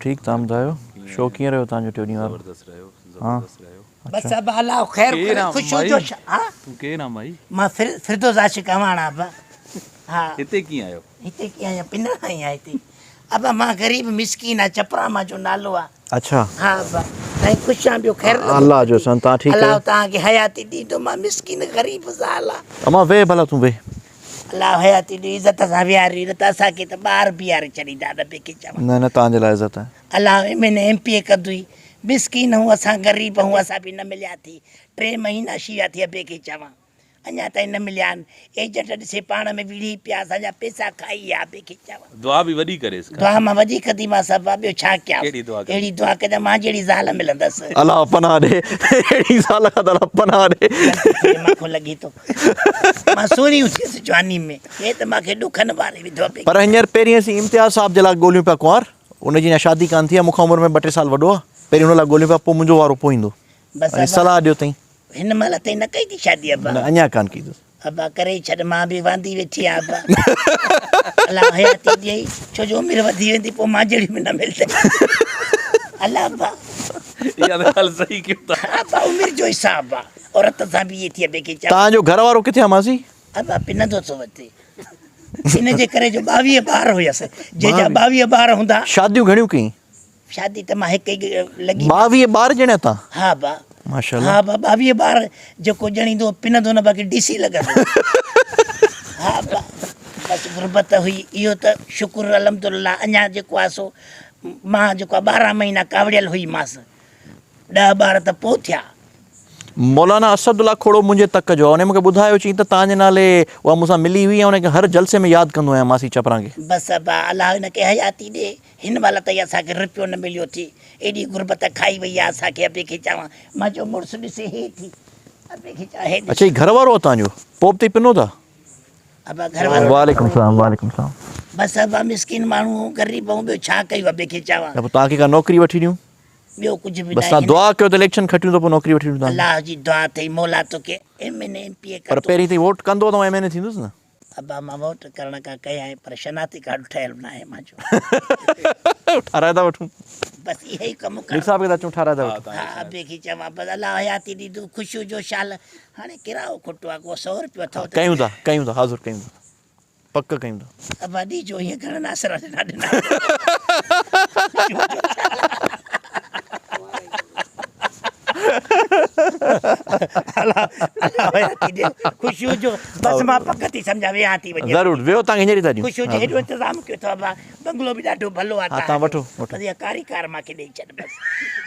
ٺيڪ توهان ٻڌايو شو ڪيئن رهيو توهان جو ٽيون ڏينهن وارو؟ زبردست رهيو زبردست رهيو. بس ابا الله خير ڪري خوش هجو ها تون ڪير آن ڀائي؟ مان فردوس عاشق اعواڻ آ ابا ها. هتي ڪيئن آيو؟ هتي ڪيئن آيو پنڻ آئي آهيان هتي ابا مان غريب مسڪين آ چپرا مان جو نالو آ. اڇا. ها ابا سائين خوش آن ٻيو خير لڳو. الله جو احسان توهان ٺيڪ آهيو؟ الله توهان کي حياتي ڏيندو مان مسڪين غريب زال آ. امان ويهه ڀلا تون ويهه. الله حياتي ڏي عزت سان ويهاري نه ته اسان کي ته ٻاهر بيهاري ڇڏيندا نه ٻئي کي چوان. نه نه توهان جي لاء عزت آهي. الله M N A M P A ڪندوئي مسڪين هون اسان غريب هون اسان به نه مليا ٿي ٽي مهينا شيوا ٿي ابي کي چوان اڃا تائين نه مليا آهن ايجنٽ ڏسي پاڻ ۾ وڙهي پيا اسان جا پيسا کائي ويا ابي کي چوان. دعا به وڏي ڪريس ڪا. دعا مان وڏي ڪنديمانس ابا ٻيو ڇا ڪيانس. ڪهڙي دعا ڪندين. اهڙي دعا ڪجان مان جهڙي زال ملندس. الله پناهه ڏي اهڙي زال کان ته الله پناهه ڏي. غلطي ٿي وئي مان کان لڳي ٿو مان سهڻي هونديس جواني ۾ هي ته مان کي ڏکن واري وڌو ابي کي. پر هينئر پهرين اسين امتياز صاحب جي لاء ڳوليون پيا ڪنوار ان جي اڃا شادي ڪانه ٿي آهي مون کان عمر ۾ ٻه ٽي سال وڏو آهي پهرين ان لاء ڳوليون پيا پوء منهنجو وارو پوء ايندو بس ۽ ابا صلاح ڏيو تئين. هن مهل تائين نه ڪئي ٿي شادي ابا. نه اڃا ڪانه ڪئي اٿس. ابا ڪري ڇڏ مان به واندي ويٺي آهيان ابا الله حياتي ڏئي ڇو جو عمر وڌي ويندي پوء مان جهڙي به نه ملندي الله ابا. اها ته ڳالهه صحيح ڪيو ٿا. ابا عمر جو حساب آ عورت سان به ائين ٿي ابي کي چوان. توهان جو گهر وارو ڪٿي آ ماسي؟ ابا پنندو ٿو وتي ان جي ڪري جو ٻاويهه ٻار هيس جنهن جا ٻاويهه ٻار هوندا. شاديون گهڻيون ڪيئي؟ شادي ته مان هڪ ئي لڳي. ٻاويهه ٻار ڄڻيا تان؟ ها با. ماشاءالله. ها با ٻاويهه ٻار جيڪو ڄڻيندو پنندو نه باقي ڊي سي لڳندو. ها با بس غربت هئي اهو ته شڪر الحمدلله اڃا جيڪو آ سو مان جيڪو آ ٻارهن مهينا ڪاوڙيل هئي مانس ڏهه ٻار ته پوء ٿيا. مولانا اسد الله کوڙو منهنجي تڪ جو آ انهي مونکي ٻڌايو چيائين ته توهان جي نالي اها مون سان ملي هئي ۽ ان کي هر جلسي ۾ ياد ڪندو آهيان ماسي چپران کي. بس ابا الله هن کي حياتي ڏي. هن مهل تائين اسان کي رپيو نه مليو ٿي، ايڏي غربت کائي وئي آ اسان کي، ابي کي چوان، مان چيو مڙس ڏسي هي ٿي، ابي کي چوان هي ڏس. اڇا هي گهر وارو آ توهان جو، پوء به تئي پنو ٿا. ابا گهر وارو. وعليڪم السلام وعليڪم السلام. بس ابا مسڪين ماڻهو آهون، غريب آهون، ٻيو ڇا ڪيون ابي کي چوان. نه پوء توهان کي ڪا نوڪري وٺي ڏيون. ٻيو ڪجهه به بس ناهي. توهان دعا ڪيو ته اليڪشن کٽيون ته پوء نوڪري وٺي ڏيون توهان کي. الله جي دعا اٿئي مولا توکي ايم اين اي ايم پي اي پر ڪندو. پهرين تئين ووٽ ڪندو ته مان ايم اين اي ٿيندس نه. ابا مان ووٽ ڪرڻ کان ڪيائين پر شناختي ڪارڊ ٺهيل ناهي مانجو. ٺاراهي ٿا وٺون. بس اهي ئي ڪم ڪر. مير صاحب کي ٿا چئون ٺاراهي ٿا وٺون. ها ابي کي چوان بس الله حياتي ڏيندو خوش هجو شال هاڻي ڪرايو کٽو آ ڪو سو روپيو اٿو ته. ڪيون ٿا ڪيون ٿا حاضر ڪيون ٿا پڪ ڪيون ٿا. ابا ڏيجو ائين گهڻن آسرا ڏنا ڏنا. خوش هجو بس مان پڪ ٿي سمجهان ويهان ٿي وڃي ضرور ويهو تان کي هينئر ئي ٿا ڏيون خوش هجو هيڏو انتظام ڪيو اٿو ابا بنگلو به ڏاڍو ڀلو آ ها تان وٺو وٺو بس اها ڪاري ڪار مان کي ڏئي ڇڏ بس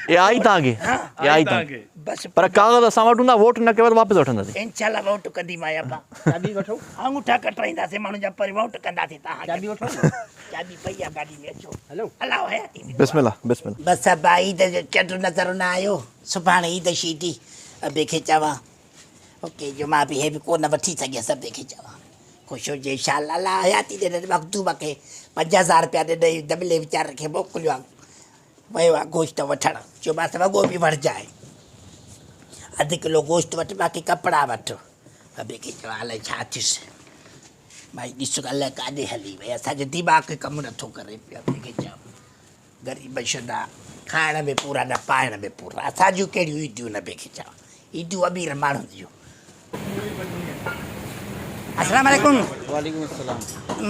اها آئي تان کي اها آئي تان کي بس پر ڪاغذ اسان وٽ هوندا ووٽ نه ڪيو ته واپس وٺنداسين انشاء الله ووٽ ڪنديمانء ابا چاٻي وٺو آڱوٺا ڪٽرائينداسين ماڻهن جا پر ووٽ ڪنداسين تان چاٻي وٺو چاٻي پئي آ گاڏي ۾ اچو هلو الله حياتي ڏي بسم الله بسم الله بس ابا عيد جو چنڊ نظر نه آيو سڀاڻي عيد شيدي ابي کي چوان اوڪي جو مان به هي به ڪو نه وٺي سگهيس ابي کي چوان خوش هجي شال الله حياتي ڏي مخدوم کي 5000 روپيا ڏنئي دٻلي ويچاري کي موڪليو آ ويو آ گوشت وٺڻ چيومانس وڳو به وٺجانء اڌ ڪلو گوشت وٺ باقي ڪپڙا وٺ ابي کي چوان الائي ڇا ٿيس ڀائي ڏس الائي ڪاڏي هلي وئي اسان جو دماغ ڪم نٿو ڪري پيو ابي کي چئو غريب شدا کائڻ ۾ پورا نه پائڻ ۾ پورا اسان جون ڪهڙيون عيديون ابي کي چئو عيديون امير ماڻهن جون. السلام عليڪم. وعليڪم السلام.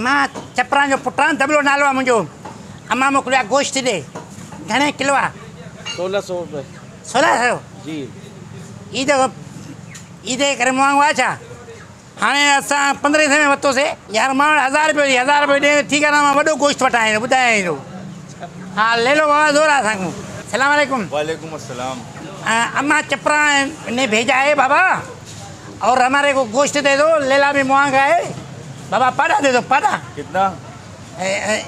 مان چپران جو پٽ آهيان دٻلو نالو آهي منهنجو امان موڪليو آهي گوشت ڏي گهڻي ڪلو آهي. سولهه سو روپيه. سولهه سو. جي. عيد عيد جي ڪري مهانگو آهي ڇا؟ هاڻي اسان پندرهين سئي ۾ ورتوسي. يار مان وٽ هزار رپيو ڏي هزار رپيو ڏي ٺيڪ آهي نه مان وڏو گوشت وٺان ايندو ٻڌايان ٿو ها ليلو بابا زور آ اسان کان سلام عليڪم. وعليڪم السلام. اما چپرا ني ڀيجا هي بابا اور هماري ڪو گوشت the دو ليلا ۾ مهانگا هي بابا پاڏا the دو پاڏا. ڪتنا؟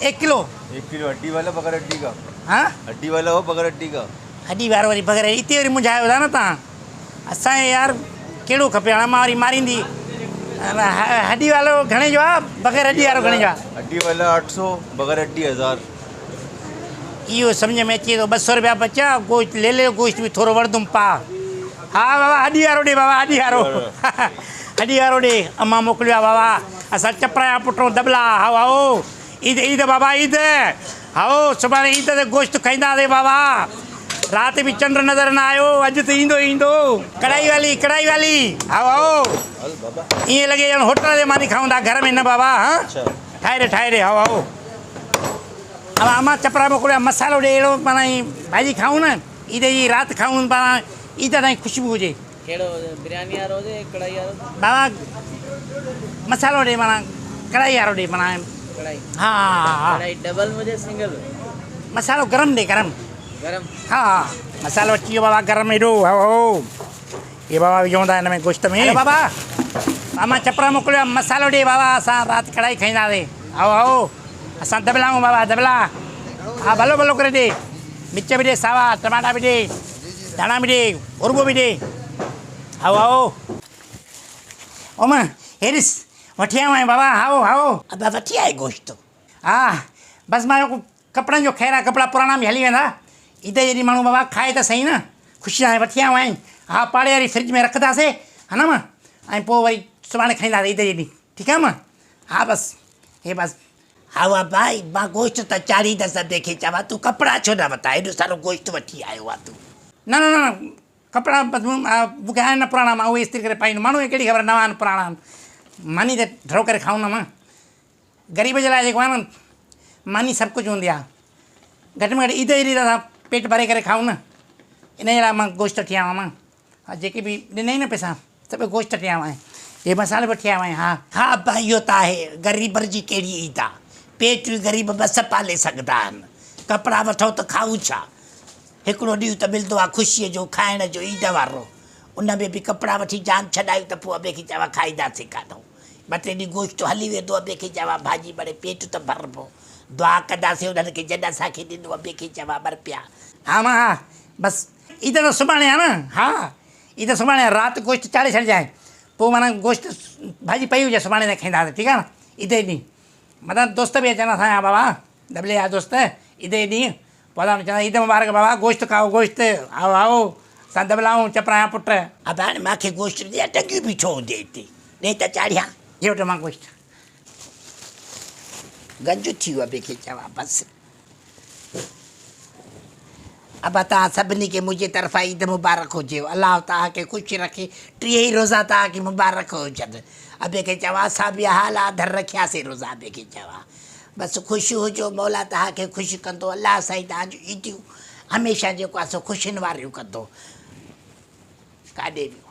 ايڪ ڪلو. ايڪ ڪلو هڊي والا بغير هڊي ڪا. ها؟ هڊي والا هو بغير هڊي ڪا. هڊي وارو وري بغير هتي وري منجهايو ٿا نه تان. اسان کي يار ڪهڙو کپي هاڻي امان وري ماريندي هڏي والو گهڻي جو آ بغير هڏي وارو گهڻي جو آ. هڏي والا اٺ سو بغير هڏي هزار. اهو سمجهه ۾ اچي ٿو ٻه سو روپيا بچيا گوشت ليلي جو گوشت به ٿورو وڻندم پاء ها بابا هڏي وارو ڏي بابا هڏي وارو هڏي وارو ڏي امان موڪليو آ بابا اسان چپرايا پٽ دٻلا هائو هائو عيد عيد بابا عيد. هائو، سڀاڻي عيد تي گوشت کائينداسين بابا. رات به چنڊ نظر نه آيو، اڄ ته ايندو ئي ايندو. ڪڙائي والي، ڪڙائي والي، هائو هائو. ائين لڳي ڄڻ هوٽل تي ماني کائون ٿا، گهر ۾ نه بابا. ها ٺاهي ڏي، ٺاهي ڏي، هائو هائو. اما اما چپرا موڪليو آ، مصالحو ڏي اهڙو معنيٰ ائين ڀاڄي کائون نه، عيد جي رات کائون معنيٰ عيد تائين خوشبو هجي. ڪهڙو هجي برياني وارو هجي يا ڪڙائي وارو؟ بابا مصالحو ڏي معنيٰ ڪڙائي وارو ڏي معنيٰ. ڪڙائي. ها ها ها. ڪڙائي ڊبل هجي سنگل؟ مصالحو گرم ڏي گرم. گرم. ها ها مصالحو اچي ويو بابا گرم ايڏو هو هو. هي بابا وجهون ٿا هن ۾ گوشت ۾. هلو بابا امان چپرا موڪليو آ مصالحو ڏي بابا اسان رات ڪڙائي کائينداسين. هائو هائو اسان دٻلا آهيون بابا دٻلا. ها ڀلو ڀلو ڪري ڏي. مرچ به ڏي ساوا ٽماٽا به ڏي. ڌاڻا به ڏي، قربو به ڏي. هائو هائو. او مان، هي ڏس، وٺي آيو آهيان بابا، هائو هائو. ابا وٺي آء گوشت. ها، بس مان چيو ڪپڙن جو خير آ، ڪپڙا پراڻا به هلي ويندا. عيد جي ڏينهن ماڻهو بابا کائي ته سهي نه، خوشي سان وٺي آيو آهين. ها، پاڙي واري فرج ۾ رکنداسي، ها نه مان، ۽ پوء وري سڀاڻي کائينداسي عيد جي ڏينهن. ٺيڪ آ مان؟ ها بس، هي بس. هائو ابا، مان گوشت ته چاڙهيندس ابي کي چوان تون ڪپڙا ڇو نه ورتا، هيڏو سارو گوشت وٺي آيو آ تون. نه نه نه ڪپڙا بس مون کي آهن نه پراڻا مان اهي استري ڪري پائيندم، ماڻهو کي ڪهڙي خبر نوان آهن پراڻا آهن، ماني ته ڍرو ڪري کائون نه مان غريب جي لاء جيڪو آهي نه ماني سڀ ڪجهه هوندي آهي، گهٽ ۾ گهٽ عيد جي ڏينهن ته اسان پيٽ ڀري ڪري کائون نه، ان جي لاء مان گوشت وٺي آيو آهيان مان. ها جيڪي به ڏنئي نه پئسا سڀ گوشت وٺي آيو آهيان هي مصالحو به وٺي آيو آهيان ها. ها ابا اهو ته آهي غريبن جي ڪهڙي عيد آ پيٽ به غريب مس پالي سگهندا آهن ڪپڙا وٺو ته کائون ڇا هڪڙو ڏينهن ته ملندو آ خوشيء جو کائڻ جو عيد وارو ان ۾ به ڪپڙا وٺي جان ڇڏايون ته پوء ابي کي چوان کائينداسين ڪاڏهون ٻه ٽي ڏينهن گوشت هلي ويندو ابي کي چوان ڀاڄي مڙئي پيٽ ته ڀربو دعا ڪنداسين انهن کي جن اسان کي ڏنو ابي کي چوان مر پيا. ها مان ها بس عيد ته سڀاڻي آ نه؟ ها عيد سڀاڻي آ، رات گوشت چاڙهي ڇڏجانء، پوء معنيٰ گوشت ڀاڄي پئي هجي سڀاڻي تائين کائينداسين ٺيڪ آ نه عيد جي ڏينهن. متان دوست به اچن اسان جا بابا دٻلي جا دوست عيد جي ڏينهن پوء اسان چوندا عيد مبارڪ بابا گوشت کائو گوشت آئو آئو اسان دٻلا آهيون چپرايا پٽ. ابا هاڻي مان کي گوشت ڏي يا ٽنگيون بيٺو هوندين هتي ڏي ته چاڙهيان. هي وٺ مان گوشت. گنج ٿي ويو ابي کي چوان بس. ابا توهان سڀني کي منهنجي طرفان عيد مبارڪ هجيو الله توهان کي خوش رکي ٽيهه ئي روزا توهان کي مبارڪ هجن ابي کي چوان اسان به حال آڌر رکياسين روزا ابي کي چوان بس خوش هجو مولا توهان کي خوش ڪندو الله سائين توهان جون عيديون هميشه جيڪو آهي سو خوشين واريون ڪندو ڪاڏي ويو.